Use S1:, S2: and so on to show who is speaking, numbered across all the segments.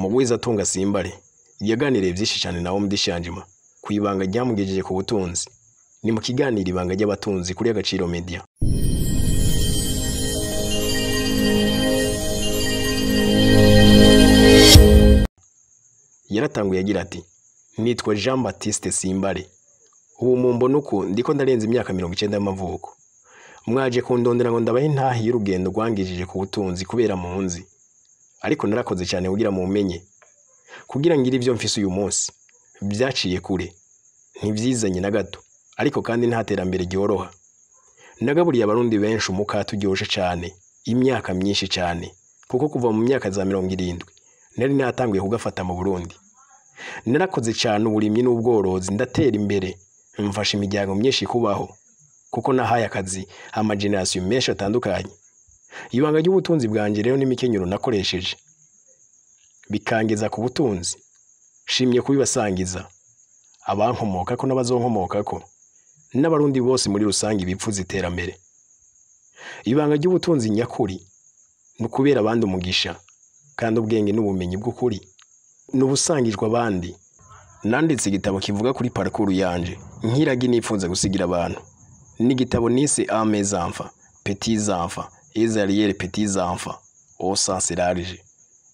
S1: Umugwizatunga Simbare yaganiriye vyinshi cane na Omdi Shanjuma kw'ibanga ryamugejeje ku butunzi. Ni mu kiganiro Ibanga ry'Abatunzi kuri Agaciro Media. Yaratanguye agira ati: "Nitwa Jean Baptiste Simbare. Ubu mumbona uku ndiko ndarenza imyaka 90 y'amavuko. Mwaje kundondera ngo ndabahe intahe y'urugendo rwangejeje ku butunzi kubera munzi. Ariko narakoze cyane kugira mumenye. Kugira ngire ivyo mfise uyu munsi. Byaciye kure. Ntivyizanye na gato. Ariko kandi nta terambere ryoroha. Nagaburiye abarundi benshi umukate uryoshe cyane, imyaka myinshi cyane, kuko kuva mu myaka za 70 nari natanguye kugafata mu Burundi. Narakoze cyane uburimyi n'ubworozi ndatera imbere, mfasha imiryango myinshi kubaho, kuko nahaye akazi amagenerasiyo menshi atandukanye. Ibanga ry'ubutunzi bwanje rero n'imikenyero nakoresheje bikangeza ku butunzi. Shimye kubibasangiza abankomokako n'abazonkomokako n'abarundi bose muri rusange bipfuza iterambere. Ibanga ry'ubutunzi nyakuri ni ukubera abandi umugisha, kandi ubwenge n'ubumenyi bw'ukuri n'ubusangijwe abandi. Nanditse igitabo kivuga kuri parcours yanje nkiragi nipfuza gusigira abantu. Ni igitabo nise A mes enfants, petits enfants, et arrière petits enfants, au sens large.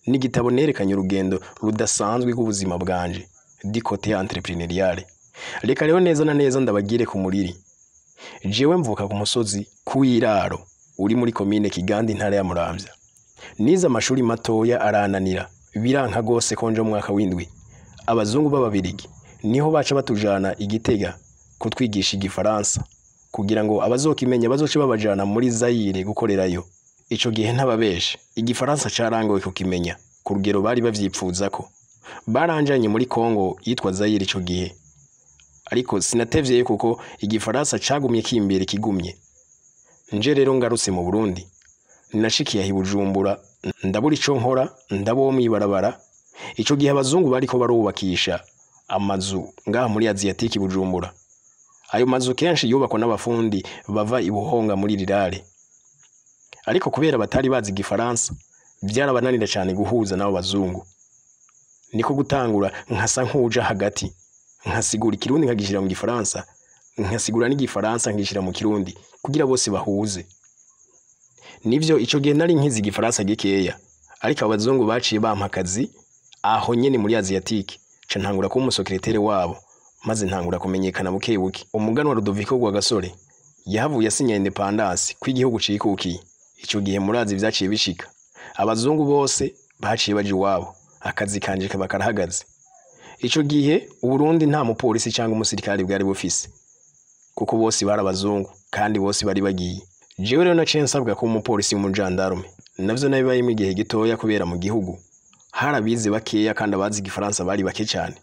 S1: Ni igitabo nerekanye urugendo rudasanzwe rw'ubuzima bwanje du côté entrepreneurial. Reka rero neza na neza ndabagire ku muriri. Jewe mvuka ku musozi kuwiraro uri muri komine Kiganda, intara ya Muramvya. Nize amashuri matoya arananira, biranka gose konje mu mwaka w'indwi. Abazungu b'ababirigi niho baca batujana igitega kutwigisha igifaransa kugira ngo abazokimenya bazoce babajana muri Zaire gukorerayo. Ico gihe ntababeshe, igifaransa carangoye kukimenya ku rugero bari bavyipfuzako. Baranjanye muri Kongo yitwa Zaire ico gihe. Ariko sinatevyeyo kuko igifaransa cagumye kimbere kigumye. Nje rero ngarutse mu Burundi, nashikiye aho i Bujumbura, ndabura ico nkora, ndaba uwo mw'ibarabara. Ico gihe abazungu bariko barubakisha amazu ngaha muri Asiatique i Bujumbura. Ayo mazu kenshi yubakwa n'abafundi bava i Buhonga muri Rirare. Ariko kubera batari bazi igifaransa, byarabananira cyane guhuza n'abo bazungu. Niko gutangura nkasa nkuja hagati, nkasigura ikirundi nkagishira mu gifaransa, nkasigura n'igifaransa nkishira mu kirundi kugira bose bahuze. Nivyo ico gihe nari nkizi igifaransa gikeya, ariko abazungu baciye bampa akazi aho nyene muri Asiatique, ca ntangura kuba umusekretere wabo, maze ntangura kumenyekana buke buke. Umuganwa Rudoviko Rwagasore yahavuye asinya independance kw'igihugu cikukiye. Ico gihe murazi vyaciye bishika. Abazungu bose baciye baja iwabo, akazi kanje kaba karahagaze. Ico gihe Uburundi nta mupolisi cyangwa umusirikare bwari bufise, kuko bose bari abazungu kandi bose bari bagiye. Jewe rero naciye nsabwa kuba umupolisi w'umujandarume. Navyo nabibayemo igihe gitoya kubera mu gihugu harabize bakeya kandi abazi igifaransa bari bake cyane.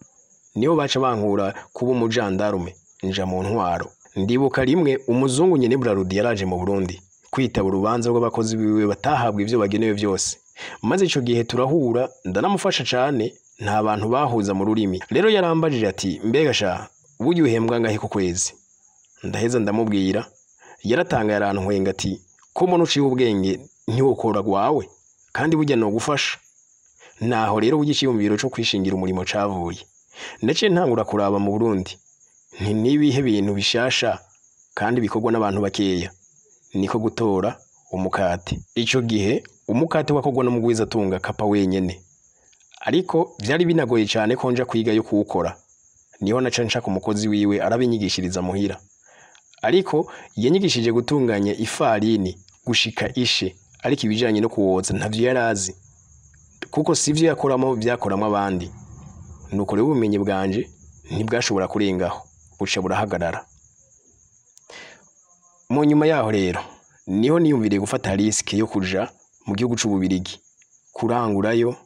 S1: Niho baca bankura kuba umujandarume nja mu ntwaro. Ndibuka rimwe umuzungu nyene Brarudi yaraje mu Burundi kwitaba urubanza rw'abakozi biwe batahabwa ivyo bagenewe vyose. Maze ico gihe turahura ndanamufasha cane, nta bantu bahuza mu rurimi. Rero yarambajije ati: "Mbega sha, burya uhembwa ngahe ku kwezi?" Ndaheza ndamubwira. Yaratangaye arantwenga ati: "Ko mbona uciye ubwenge ntiwokora gwawe, kandi burya nogufasha." Naho rero burya iciyumviro co kwishingira umurimo cavuye. Naciye ntangura kuraba mu Burundi nti nibihe bintu bishasha kandi bikorwa n'abantu bakeya. Niko gutora umukate. Ico gihe umukate wakorwa n'umugwizatunga Kapa wenyene. Ariko vyari binagoye cyane ko nja kwiga yo kuwukora. Niho naca nshaka umukozi wiwe arabinyigishiriza muhira. Ariko yanyigishije gutunganya ifarini gushika ishe, ariko ibijanye no kuwotsa ntavyo yarazi, kuko sivyo yakoramo vyakoramo abandi. Nuko rero ubumenyi bwanje ntibwashobora kurengaho, buca burahagarara. Mu nyuma yaho rero niho niyumviriye gufata risque yo kuja mu gihugu c'Ububirigi kurangurayo.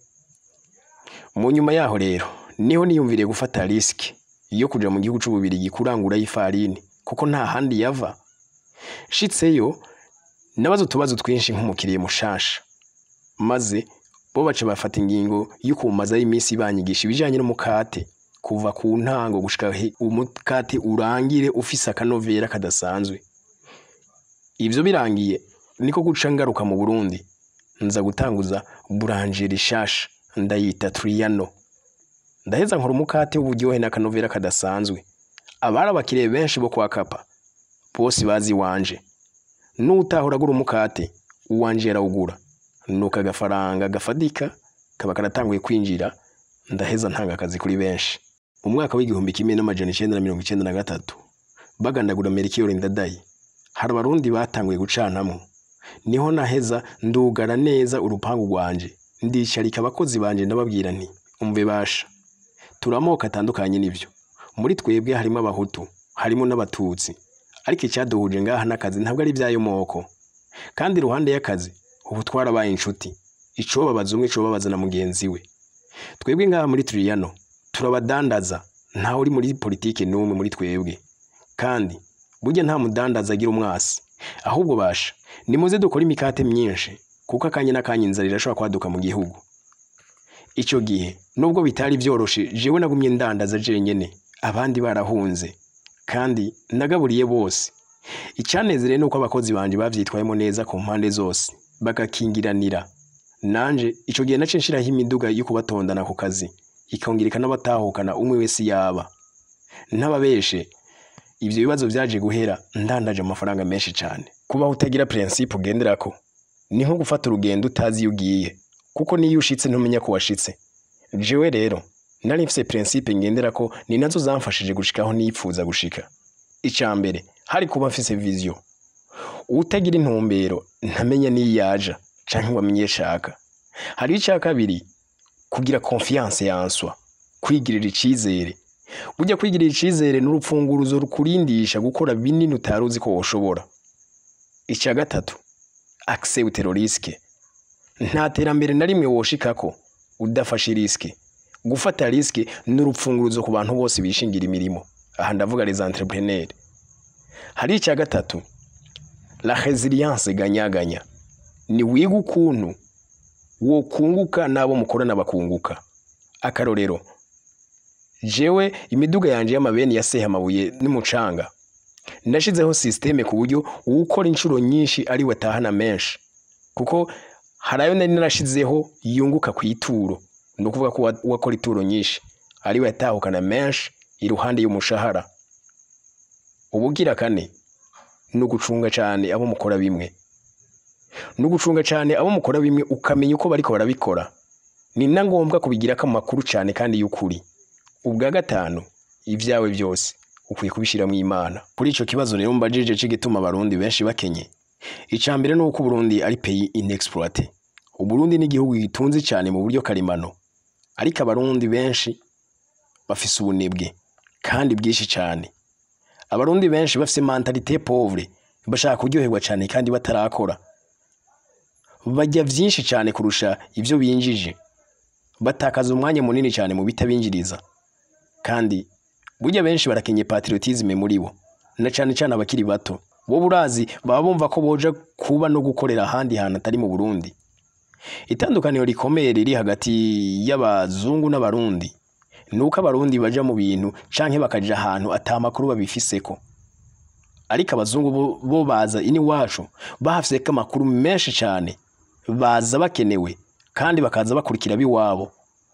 S1: Mu nyuma yaho rero niho niyumviriye gufata risque yo kuja mu gihugu c'Ububirigi kurangurayo ifarini, kuko nta handi yava. Nshitseyo nabaza utubazo twinshi nk'umukiriye mushasha, maze bo baca bafata ingingo yo kumazayo iminsi banyigisha ibijanye n'umukate kuva ku ntango gushika umukate urangire ufise akanovera kadasanzwe. Ivyo birangiye niko guca ngaruka mu Burundi, nza gutanguza boulangerie shasha. Ndayita Triano. Ndaheza nkora umukate w'uburyohe n'akanovera kadasanzwe. Abari abakiriya benshi bo kwa Kapa bose bazi iwanje. N'utahora agura umukate, uwanje yarawugura. Nuko agafaranga gafadika kaba karatanguye kwinjira, ndaheza ntanga akazi kuri benshi. Mu mwaka w'1993 bagandagura Melchior Ndadaye, hari abarundi batanguye gucanamwo. Niho naheza ndugara neza urupangu rwanje, ndicarika abakozi banje ndababwira nti: umve basha, turi amoko atandukanye nivyo. Muri twebwe harimo abahutu, harimo n'abatutsi, ariko icyaduhuje ngaha n'akazi ntabwo ari iby'ayo moko. Kandi iruhande y'akazi ubu twarabaye inshuti, icobabaza umwe icobabaza na mugenzi we. Twebwe ngaha muri Triano turabadandaza, ntawe uri muri politike n'umwe muri twebwe. Kandi burya nta mudandaza agira umwasi, ahubwo basha nimuze dukore imikate myinshi, kuko akanya n'akanya inzara irashobora kwaduka mu gihugu. Ico gihe nubwo bitari vyoroshe, jewe nagumye ndandaza jenyene, abandi barahunze, kandi nagaburiye bose. Icyanezereye nuko abakozi banje bavyitwayemo neza ku mpande zose, bagakingiranira. Nanje ico gihe naciye nshiraho imiduga yo kubatondana ku kazi, ikongera ikanabatahukana umwe wese yaba. Ntababeshe, ivyo bibazo vyaje guhera ndandaje amafaranga menshi cane. Kubaho utagira principe ugenderako ni nko gufata urugendo utazi iyo ugiye, kuko niyo ushitse ntumenya ko washitse. Jewe rero nari mfise principe ngenderako, ni nazo zamfashije gushikaho nipfuza gushika. Ica mbere hari kuba mfise vision. Utagira intumbero ntamenya niyo yaja canke ngo amenye shaka. Hari ica kabiri, kugira confiance en soi, kwigirira icizere. Burya kwigirira icizere n'urupfunguruzo rukurindisha gukora binini utari uzi ko woshobora. Ica gatatu, accepter le risque. Nta terambere na rimwe woshikako udafashe risque. Gufata risque n'urupfunguruzo ku bantu bose bishingira imirimo. Aha ndavuga les entrepreneurs. Hari ica gatatu, la résilience gagnant-gagnant. Ni wiga ukuntu wokunguka n'abo mukorana bakunguka. Akarorero, jewe imiduga yanje y'amabeni ya seha amabuye n'umucanga, nashizeho système ku buryo uwukora inshuro nyinshi ari we atahana menshi, kuko hari ayo nari narashizeho yunguka ku ituro. Ni ukuvuga ko uwakora ituro nyinshi ari we yatahukana menshi iruhande y'umushahara. Ubugira kane ni ugucunga cane abo mukora bimwe. Ni ugucunga cane abo mukora bimwe, ukamenya uko bariko barabikora. Ni na ngombwa kubigirako amakuru cane kandi y'ukuri. Ubwa gatanu, ivyawe vyose ukwiye kubishiramwo Imana. Kuri ico kibazo rero mbajije c'igituma abarundi benshi bakenye, ica mbere ni uko Uburundi ari pays inexploité. Uburundi ni igihugu gitunze cane mu buryo karemano, ariko abarundi benshi bafise ubunebwe kandi bwinshi cane. Abarundi benshi bafise mentalité pauvre, bashaka kuryoherwa cane kandi batarakora. Barya vyinshi cane kurusha ivyo binjije, batakaza umwanya munini cane mu bitabinjiriza. Kandi burya benshi barakenye patriotisme muri bo, na cane cane abakiri bato. Bo burazi baba bumva ko boja kuba no gukorera ahandi hantu atari mu Burundi. Itandukaniro rikomeye riri hagati y'abazungu n'abarundi nuko abarundi baja mu bintu canke bakaja ahantu ata makuru babifiseko, ariko abazungu bo baza ini wacu bahafiseko amakuru menshi cane, baza bakenewe kandi bakaza bakurikira biwabo.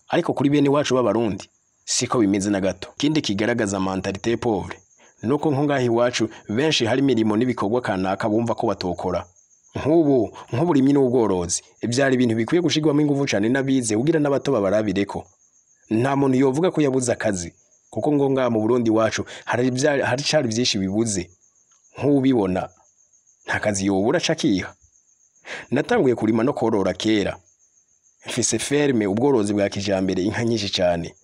S1: Ariko kuri bene wacu b'abarundi siko bimeze na gato. Ikindi kigaragaza mentalité pauvre nuko nko ngaha iwacu benshi hari imirimo n'ibikorwa kanaka bumva ko batokora. Nk'ubu nk'uburimyi n'ubworozi byari ibintu bikwiye gushirwamo ingufu cane n'abize kugira n'abato babarabireko. Nta muntu yovuga ko yabuze akazi, kuko ngo ngaha mu Burundi iwacu hari cari vyinshi bibuze. Nk'ubibona nta kazi yobura aca akiha. Natanguye kurima no korora kera, mfise ferme, ubworozi bwa kijambere, inka nyinshi cane.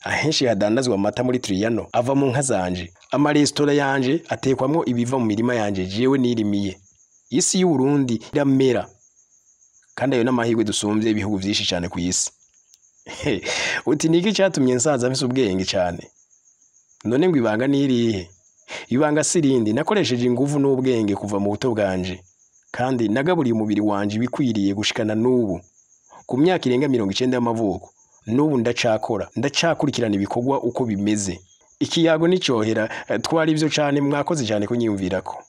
S1: Ahenshi hadandazwa amata muri Triano ava mu nka zanje. Amaresitora yanje atekwamwo ibiva mu mirima yanje jewe nirimiye. Isi y'Uburundi iramera, kandi ayo n'amahirwe dusumvye ibihugu vyinshi cane ku isi. Uti niki catumye nsaza mfise ubwenge cane? None ngo ibanga ni irihe? Ibanga si irindi, nakoresheje inguvu n'ubwenge kuva mu buto bwanje, kandi nagaburiye umubiri wanje ibikwiriye gushikana n'ubu. Ku myaka irenga 90 y'amavuko, n'ubu ndacakora, ndacakurikirana ibikorwa uko bimeze. Ikiyago nicohera, twari ivyo cane. Mwakoze cane kunyiyumvirako.